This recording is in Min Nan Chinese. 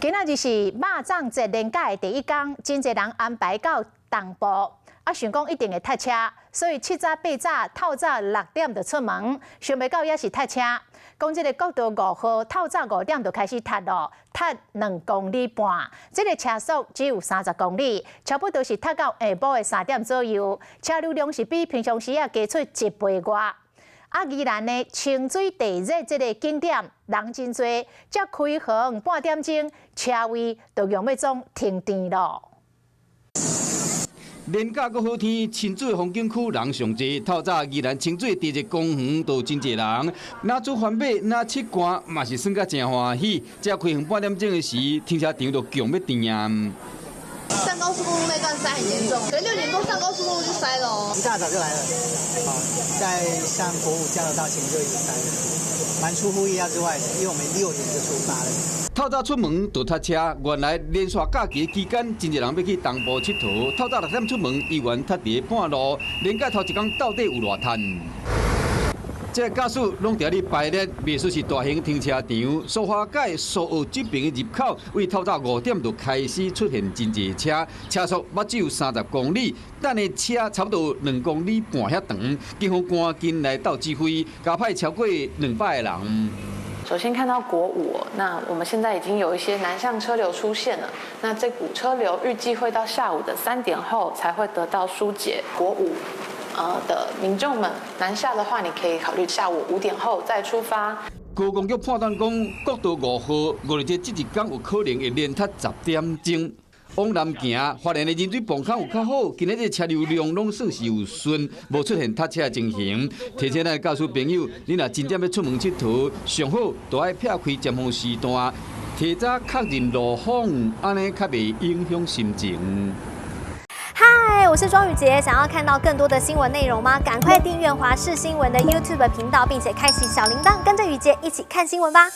今仔日是肉粽節連假的第一工，真濟人安排到東部，啊，想講一定會塞車，所以七早八早透早6點就出門，想袂到也是塞車。講這個國道五號透早5點就開始塞咯，塞2公里半，這個車速只有30公里，差不多是塞到下晡的3點左右，車流量是比平常時仔加出一倍外。啊，宜蘭的清水地熱這個景點人真濟，才開放半點鐘，車位就用欲總停電咯。連假閣好天，清水風景區人上濟。透早宜蘭清水地熱公園都真濟人，若煮番麥，若拭寒，嘛是耍甲誠歡喜。才開放半點鐘的時，停車場就強欲電啊！上高速公路那段塞很嚴重，可6點多上高速公路就塞了。一大早就來了，在上國五交流道前就已經塞了，蠻出乎意料之外的，因為我們6點就出發了。透早出門就塞車，原來連續假期期間，真濟人欲去東部𨑨迌。透早6點出門，依然塞佇半路，連假頭一工到底有偌趁？這個駕駛攏佇咧排列，袂說是大型停車場，蘇花改蘇澳這邊的入口，為透早5點就開始出現真濟車，車速捌只有30公里，等的車差不多2公里半遐長，警方趕緊來鬥指揮，加派超過200個人。首先看到國五，那我們現在已經有一些南向車流出現了，那這股車流預計會到下午的3點後才會得到疏解。國五的民眾們南下的話，你可以考慮下午5點後再出發。高公局判斷講，國道五號五日節這一工有可能會連塞10點鐘。往南行，花蓮的冷水磅口有較好，今日這車流量攏算是有順，無出現塞車的情形。提醒咱駕駛朋友，你若真正欲出門𨑨迌，上好都愛避開尖峰時段，提早確認路況，按呢較袂影響心情。嗨，我是莊宇傑，想要看到更多的新聞內容嗎？趕快訂閱華視新聞的 YouTube 頻道，並且開啟小鈴鐺，跟着宇傑一起看新聞吧。